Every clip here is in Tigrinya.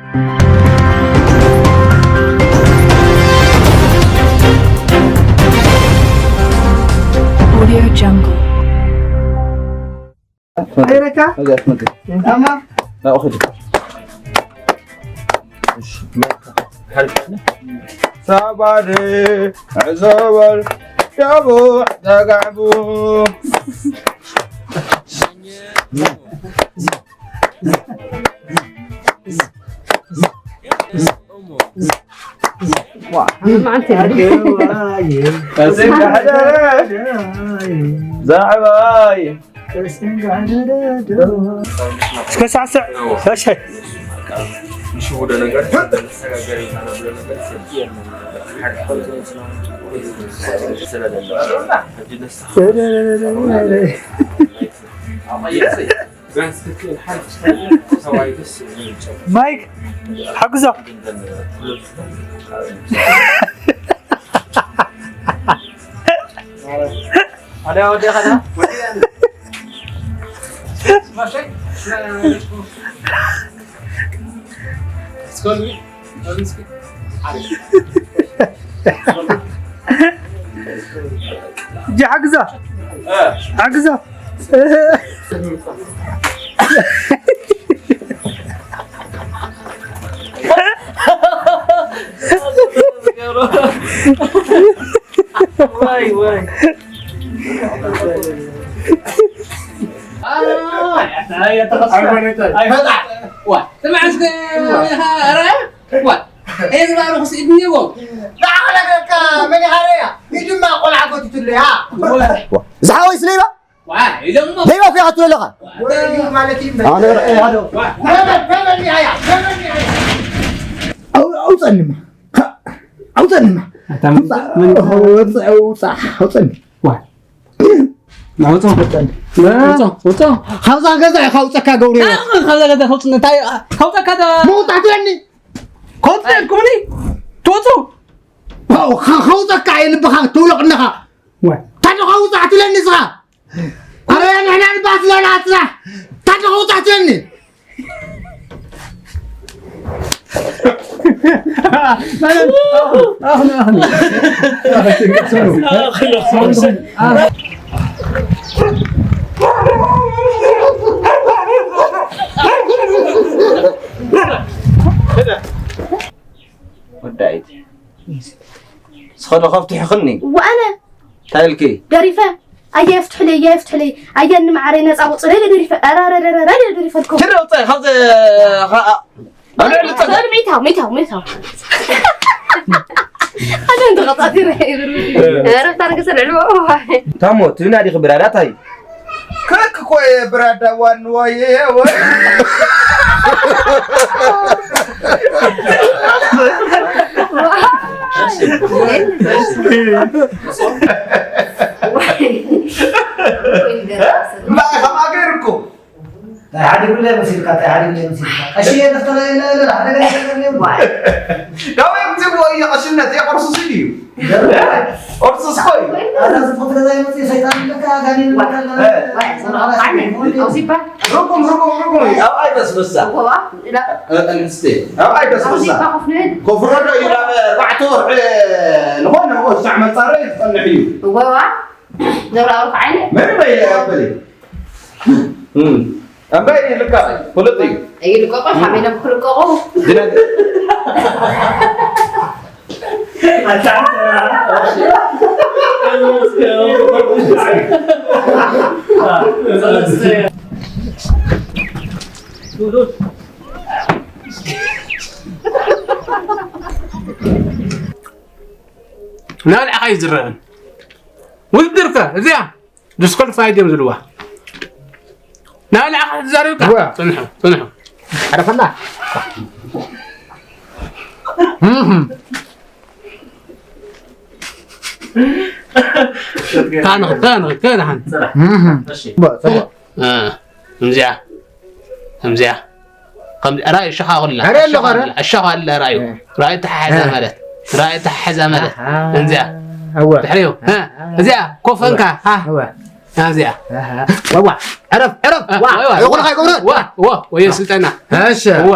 Audio Jungle. ኣይረካ? እዚኣ ትመጽእ። ኣማ ናብኡ ኸዲ። ሰባሪ ዕዘበል ዳቡዕ ተጋዕቡ። ዛዕባይ እስከ ሳዕስዕ። እሺ። ማይክ ሓግዞ። እጂ ሓግዞ። ሓግዞ። ዝሓወይ ስለ ኢባ ደይባ ፊ ኣትሎ ኣለኻ ኣነ ርአ ሃዶ ኣውፀንማ ኣውፀንማ ኣውፀንማ ኣውፀንማ ካብዛ ገዛ ኢኻ ውፀካ ገብሩ ካብዛ ገዛ ከውፅኒ እንታይ ከውፀካ ዳ መውጣት ለኒ ከውፅኩኒ ትወፁ ከውፀካ እየ ልብኻ ትውልቕ ኣለኻ ታዶ ከውፃዕ ትለኒ ስኻ ኣረ ንሕና ንባስ ለና ስራሕ ታዶ ከውፃዕ ትለኒ ወዳኢት ስኸዶ ከፍትሕኽኒ ወኣነ እንታይ ኢልኪ ደሪፈ ኣየ ፍትሕለይ ኣየ ፍትሕለይ ኣየ ንመዓረይ ነፃ ውፅእ ኢለ ደሪፈ ረረረረረ ደሪፈልኩም ትሪ ውፅእ ካብዚ ኣብ ልዕሊ ፀገም ሚታው ሚታው ሚታው ሚታው ኣነ እንተቐፃቲ ረብታ ንገሰ ልዕልዎ ታሞ ትብና ዲኺ ብራዳ እንታይ ክክ ኮየ ብራዳ ዋን ወየ ወይ لا خما غيركم ታይ ሓዲጉለይ መሲልካ ታይ ሓዲጉለይ መሲልካ ቀሺ እየ ተፍተለየለ ሓደ ገለ ተገርኔ لا يمزي وهي قشنة يا قرص سيدي قرص سخوي ኣዛ ዝፎት ገዛ ይመፅእ ሰይጣን ኣለካ ኣጋኔን ኣለካ رقم رقم رقم أو أي بس بس أنستي أو أي بس بس كفر رجع إلى بعتور لهون هو استعمل طاري فنحيو ንራእሩኽ ዓይነ መን በይ ኣበሊ እምበይ ልካ ፍልጥ እዩ ይልቀቑ ሓሜሎም ክልቀቑ ናብልዕኻ ይዝረብን ውድድርከ እዚኣ ዲስኳሊፋይድ እዮም ዝብልዋ ናብልዕኻ ትዛረብካ እዋ። ፅንሑ ፅንሑ ዓረፈላ ታንኽ ታንኽ ከድሓን እዚኣ እዚኣ ራእዩ ሸኻ ኩላ ኣረ ኣለኹ ኣረ ኣሻኻ ኣለ ራእዩ ራእዩ ተሓሓዛ ማለት ራእዩ ተሓሓዛ ማለት እንዚኣ እወ ድሕሪኡ እዚኣ ኮፈንካ እዚኣ ዋ ዕረፍ ዕረፍ ዋ ይኹንኻ ይገብረ ዋ ወየ ስልጠና እሺ ዋ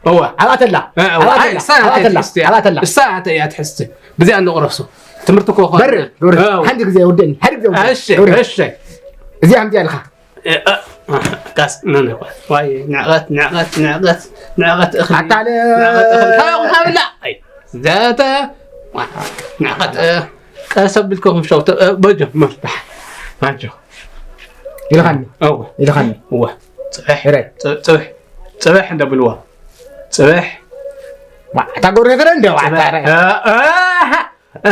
እዋ። ኣብኣተላ። እ፣ እዋ። ኣብኣተላ። ኣይ፣ እሳ እያ ኣብኣተላ። ትሕዝቲ። ኣብኣተላ። እሳ እያ ትሕዝቲ። ብዚኣ እንቑረሶ። ትምህርቲ እኮ ኾነ። በርህ፣ በርህ። እው። ሓንቲ ግዜ ወደኒ፣ ሓንቲ ግዜ ወደኒ። እሺ፣ በርህ። እሺ። እዚኣ ኣምፅኣ ኢልካ። እ፣ እ፣ እ፣ ካስ፣ ነ፣ ነ፣ ዋይ፣ ንዕቐት፣ ንዕቐት፣ ንዕቐት፣ ንዕቐት እኽሊ። ኣታ ለ- ንዕቐት እኽሊ። ታው፣ ሃብላ። ኣይ፣ ዘተ፣ ዋ፣ ንዕቐት፣ እ፣ ቀስ ኣቢልኩም ሸው፣ ተ-፣ እ፣ በጆ፣ መፍታሕ። ኣጆ። ኢልኻኒ። እወ። ኢልኻኒ። እወ። ጽብሕ። ሕራይ። ጽ-፣ ጽብሕ። ጽብሕ እንደብልዋ። ጽብሕ። ዋ፣ እታ ጎረቤት ረ እንደ ዋ፣ ጽብሕ። እታ ረ- እ፣ እ፣ ሃ። እ፣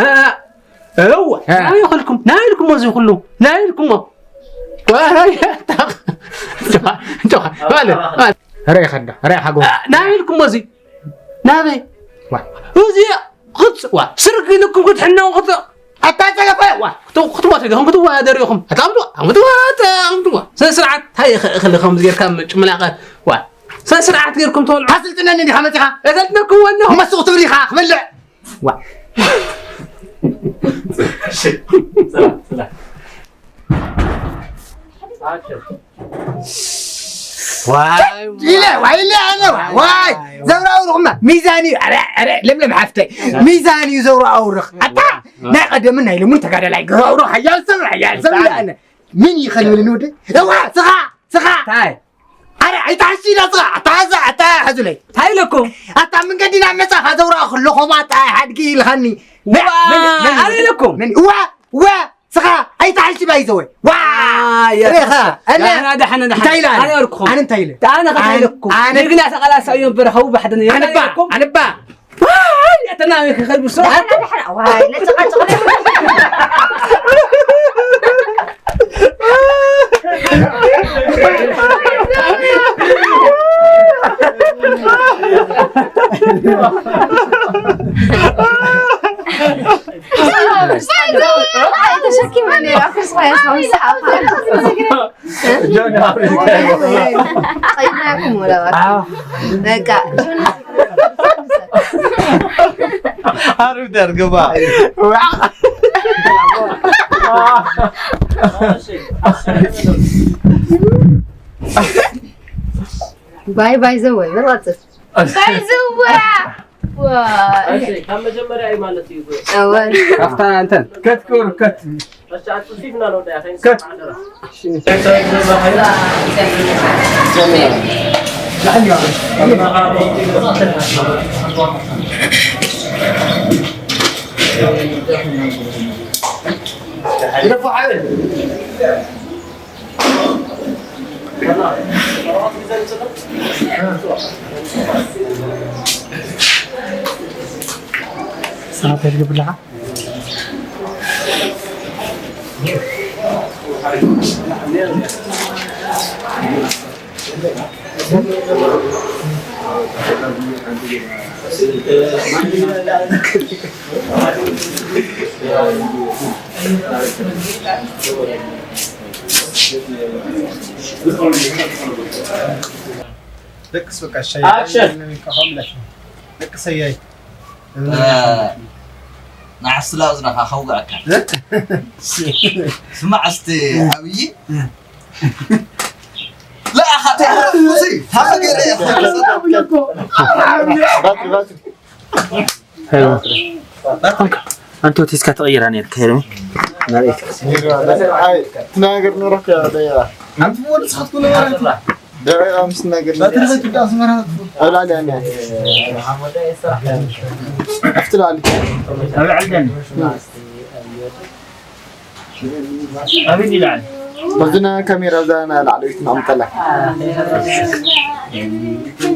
እዋ፣ እ። ናበይ ኸልኩም? ናበይ ኢልኩሞ እዚ ኩሉ? ናበይ ኢልኩሞ? ዋይ፣ ጨዋ፣ ጨዋ፣ ማለት፣ ማለት። ረ ኢኻ እንዶ፣ ረ ኢኻ ጎ- እ፣ ናበይ ኢልኩሞ እዚ? ናበይ? ዋ። እዚ ኽጽ-፣ ዋ፣ ስርግ ኢልኩም ክትሕነው ክጽ-፣ ኣታ ጸገፈ፣ ዋ። ክት-፣ ክትሞቱ ኢኹም፣ ክትወዳደሩ ኢኹም። ኣታ ኣምጥዋ፣ ኣምጥዋ፣ ኣታ ኣምጥዋ። ስነ ስርዓት፣ እንታይ ኢኸ-፣ እኽሊ ከምዚ ጌርካ ጭምላቐ፣ ዋ። ስነ ስርዓት ጌርኩም ትበልዑ። ኣሰልጥነኒ ዲኻ መጺኻ? ኣሰልጥነኩም ወነኹም። መስቑ ትብል ኢኻ፣ ክበልዕ። ዋ። ዋይ፣ ኢለ፣ ዋይ፣ ኢለ፣ ኣነ፣ ዋይ፣ ዋይ። ዘውራ ኣውርኽማ፣ ሚዛን እዩ። ኣረ፣ ኣረ፣ ለምለም ሓፍተይ፣ ሚዛን እዩ ዘውራ ኣውርኽ። ኣታ፣ ናይ ቀደምን ናይ ሎምን ተጋዳላይ፣ ዘውራ ኣውርኽ፣ ሓያል ሰብ፣ ሓያል ሰብ፣ ኢለ ኣነ። ምን ይኸል ይብልን ወደ? እዋ፣ ስኻ፣ ስኻ። ታይ? ኣረ፣ ኣይትሓሺ ኢላ ስኻ፣ ኣታ፣ ኣታ፣ ኣታ፣ ሓዙለይ። ታይ ኢለኩም? ኣታ፣ መንገዲ ናብ መጻኻ ዘውራ ከለኹም፣ ኣታ፣ ሓድጊ ኢልኻኒ። ዋ፣ መን፣ መን፣ ኣነ ኢለኩም? መን፣ እዋ፣ እዋ፣ ስኻ፣ ኣይትሓሺ ባይዘወይ። ዋ፣ ዋ፣ የስ። ሬኻ፣ ኣነ፣ ዳሕና፣ ዳሕና፣ ዳሕና። እንታይ ኢለ ኣነ? ኣነ ወርኩኹም። ኣነ እንታይ ኢለ? ኣነ እንታይ ኣነ፣ ኢለኩም? ኣነ ጀግና ተቓላሳይ እዮም፣ በረኸቡ ባሕድን እዮም። ኣነባ፣ ኣነባ። ዋይ፣ ኣተና ከልቡ ስራሕ። ኣነ ዳሕና፣ ዋይ፣ ነጨቓጨቕ። ተሸኪመ ነይራ፣ ክርስቶስ፣ ቀይርናኩም ወላ እባክህ። በቃ። ኣሪፍ ደርግባ። ባይ ባይ ዘወይ፣ በል ቀጽል። ባይ ዘወይ። ዋይ። እሺ፣ ካብ መጀመርያ እዩ ማለት እዩ። እወ። ካብታ እንተን። ከት ክብር፣ ከት። እሺ፣ ኣጽፊፍና ነው ዳያ፣ ከይንሰማዕ ከት። ኣደራ። እሺ። ሰዓት የልግብልኻ? ደቅስ በቃ ሻይ ኣክሽን። ደቅስ ኣያይ። እ፣ ንዓስላ እዝነኻ ከውግኣካ። እ? ስማዕ እስቲ ዓብዪ። እ። لا، أخي، تعرف، تعرف، تعرف. ባትሪ፣ ባትሪ። ኣንተ ወቲስካ ተቐይራ ነርካ፣ ሄርሚ። ኣይ፣ ትናገር ኖሮክ፣ ያ፣ ያ። ኣንቲ ወዲ ስኻትኩ ነበረ። ደቂቃ ምስ ነገር ባትሪ ዘይትወድእ ኣስመራ ትፉ። ኣብ ላዕሊ ኣነ። ኣብቲ ላዕሊ። ኣብ ላዕሊ ደን። ኣበይ ይላል? በዚ ናይ ካሜራ እዛ ናይ ላዕለወይቲ ነቕምጠላ።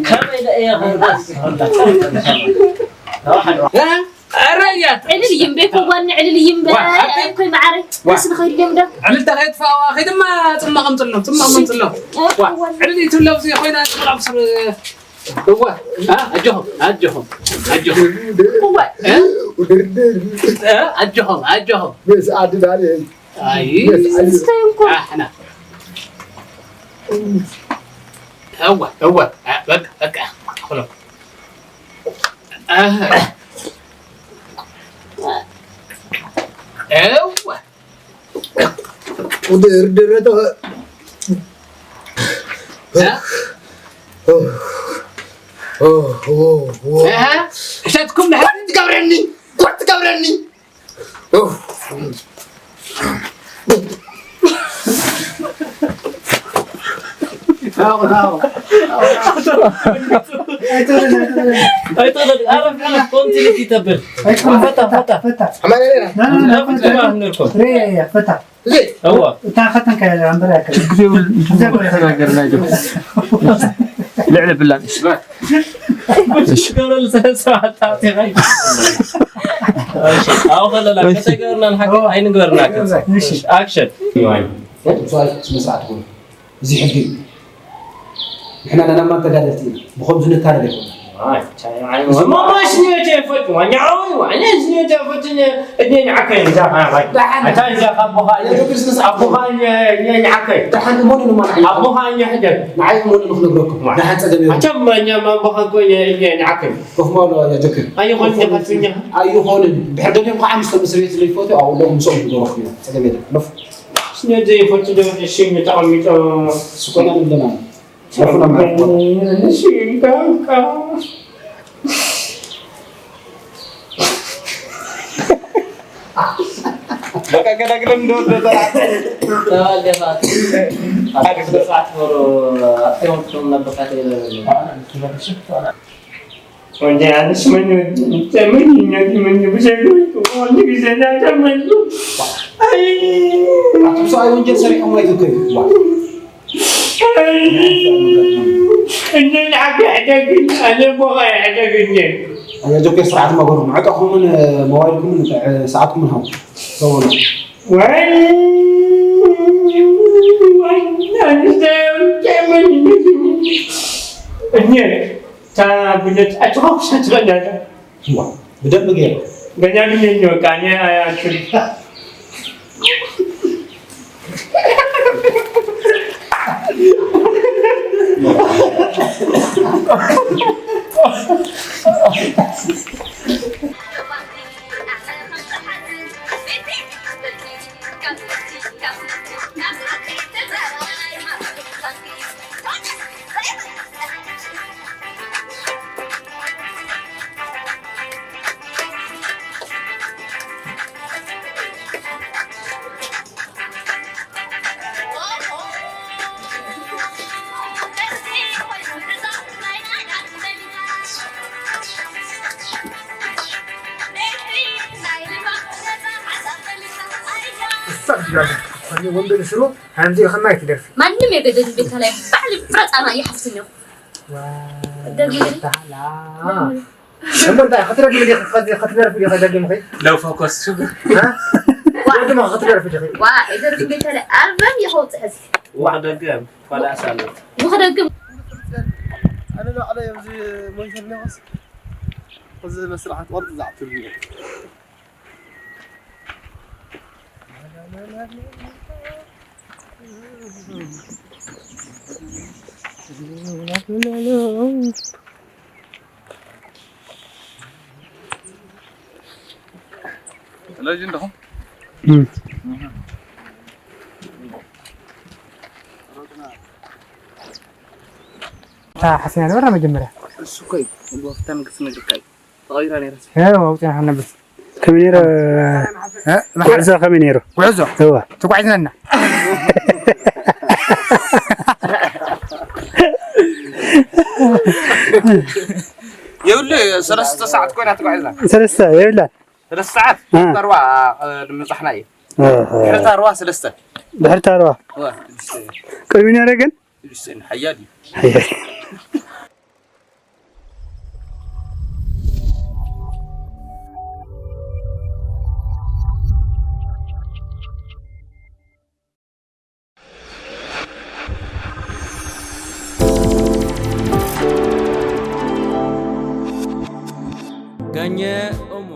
ከመይ ደኣ እየ ክውደስ? እ? ኧረ እያት። ዕልል ይም ቤት እዋን ዕልል ይም በ-፣ ዋ፣ ኣቤት። እኮ መዓረይ። ዋ። ደስ ንኸይድ ልም ዶ? ዕልልታ ከየጥፋእዋ፣ ከይድማ ጽማቕ ኣምጽሎም፣ ጽማቕ ኣምጽሎም። ዋ፣ ዕልል ይትብሎ ኣብዚ ኮይና ጽማቕ ስር-፣ እዋ፣ ኣ፣ ኣጆኹም፣ ኣጆኹም፣ ኣጆኹም። እዋ። እ? እ፣ ኣጆኹም፣ ኣጆኹም። ምስ ዓዲ ዳንኤል። ኣይ። ምስ ዓዲ። እስከ እንኳ። ኣሕና። እዋ፣ እዋ። ኣ፣ በቃ፣ በቃ። ክለኩም። ኣህ። እዋ። ድርድር ዶ-፣ እ? እህ፣ ክተትኩም ድሓር ትገብረኒ፣ ኮት ትገብረኒ። ኡፍ። ኣይትውለድ፣ ኣይትውለድ። ኣረፍ፣ ኣረፍ፣ ኮንቲኒቲ ተብል። ኣይትውለድ። ፈታ፣ ፈታ። ፈታ። ኣማን ኣለና። ና፣ ና፣ ና፣ ና፣ ፈታ። ፈታ። እዋ። እታ ከተንካ እያ፣ ኣንበራ ያክል። ችግር የብሉ፣ እዛ ጎረቤት ተነጋገርና፣ ጆ። ልዕሊ ብላን። እሺ። ገብረ ልሰ-፣ ሰው ኣጣጥኻ። እሺ። ኣዎ፣ ከለላ፣ እሺ። ከተገበርና ንሓቂ፣ እዋ። ኣይንግበርና፣ ከ-፣ እሺ። ኣክሽን። ስነ ስርዓት ኩኑ። እዚ ሕጊ እዩ። ንሕና ናናማ ተጋደልቲ ኢና። ብኸምዚ ንታለል ኣይኮና። እሞ፣ እሞ፣ ስኒዮት የፈቱ፣ ዋኛ ዓዊ፣ ዋኛ ስኒዮት የፈቱ፣ እድኔ ንዓከ፣ ንዛ፣ ኣይ፣ ኣይ። ደሓን። ኣታ፣ ንዛ፣ ካብ ቦኻ፣ ኣየ፣ ዶክተር ስነ ስርዓት። ኣቦኻ፣ ን-፣ ን-፣ ንዓከ። ደሓን፣ እሞን ንማን። ኣቦኻ፣ ን-፣ ሕደር። ንዓይ እሞን ንኽነግረኩም። ዋ። ደሓን፣ ጸገም የብሉን። ኣቸም፣ እኛ፣ ማን ቦኻ፣ እኮ፣ ን-፣ ን-፣ ንዓከ። ኮፍ በሉ፣ ኣየ፣ ጆከር። ኣይኾን፣ ኮፍ በሉ። ደሓን፣ እኛ። ኣይኾንን። ድሕር ደሊኹም ከዓ ምስቶም እስር ቤት ዘይፈትዩ፣ ኣብኡ ኣለኹም፣ ምስኦም ንገረኩም ኢና። ጸገም የለን። ኖፍ። ስነ ዘይፈቱ ዶ እሺ፣ ተቐሚጦ። ስኮና ንብለና። ተቐሚጦ፣ እሺ፣ በቃ። በቃ፣ ገላግለን እንደወደ ተራ። ተባል ደፋ። አዲስ በሰዓት ኖሮ አጥተውም ነበር ካቴ። ወንጀል አንስ ምን፣ ምን፣ ምን፣ ምን፣ ብዙ ነው። አንድ ጊዜ እንዳትመጡ። አይ። አቶ ሰው ወንጀል ሰሪሖም ኣይትውከሉ። አይ። እኔ ለአገ አደግን፣ አለ ቦኻ ያደግን። አያ ጆኬ ስርዓት ማጎሩ፣ መዕጠኹምን ሞባይልኩምን ሰዓትኩምን ሃው። ሰው ነው። ወይ፣ ወይ፣ አንተ ምን፣ እኔ እታ ጉደት ኣትኻ ክሳት ትበላታ። እዋ፣ ብደንብ ገይሩ። ገና ግን የኛው ቃኔ አያችል። እሳ ትጋብር። ወንበር ሽሮ። ከምዚ ኢልክና ኣይትደርፊ። ማንም የገደል ቤታ ላይ ባዕሊ ፍረጻና እየ ሓፍትኛው። ዋው፣ ደጊ በሊ። ታላ። እሞ እንታይ ክትደግሚ ዲኺ? ከዚ ክትደርፊ ዲኺ? ደጊምኺ? ለው ፎከስ ሽጉር። ሃ? ዋ። ደጊምኺ ክትደርፊ ዲኺ? ዋ፣ ኣይደርፍን ቤታ ላይ ኣልበም እየ ከውፅእ ሕዚ። ወኽደግም፣ ኳዳ ሳሎት። ወኽደግም። ኣነ ንባዕለይ ኣብዚ መንሸር ነኸስ፣ እዚ መስርሓት ቅርፂ ዝዓትብ እየ። ስለዚህ እንደኹም እም። እታ ሓሲና ነበርና መጀመርያ። እሱ እኮ እዩ። ጎፍታን ክስነግርካ እዩ። ተቐይራ ነይራ። ሄ፣ ኣውፅና ነብስ። ከመይ ነይሩ? እ? ጉዕዞ ከመይ ነይሩ? ጉዕዞ? እወ። ተጓዒዝና። የብሉ፣ ሰለስተ ሰዓት ኮይና ተጓዒዝና። ሰለስተ የብላን። ሰለስተ ሰዓት? እ። ተርዋ፣ እ፣ ንምብጻሕና እዩ። እ፣ እ። ድሕሪ ተርዋ ሰለስተ። ድሕሪ ተርዋ? እወ። ቅድሚ ነይረ ግን? ሓያል እዩ። ሓያል። ጋኘ ኦሞ።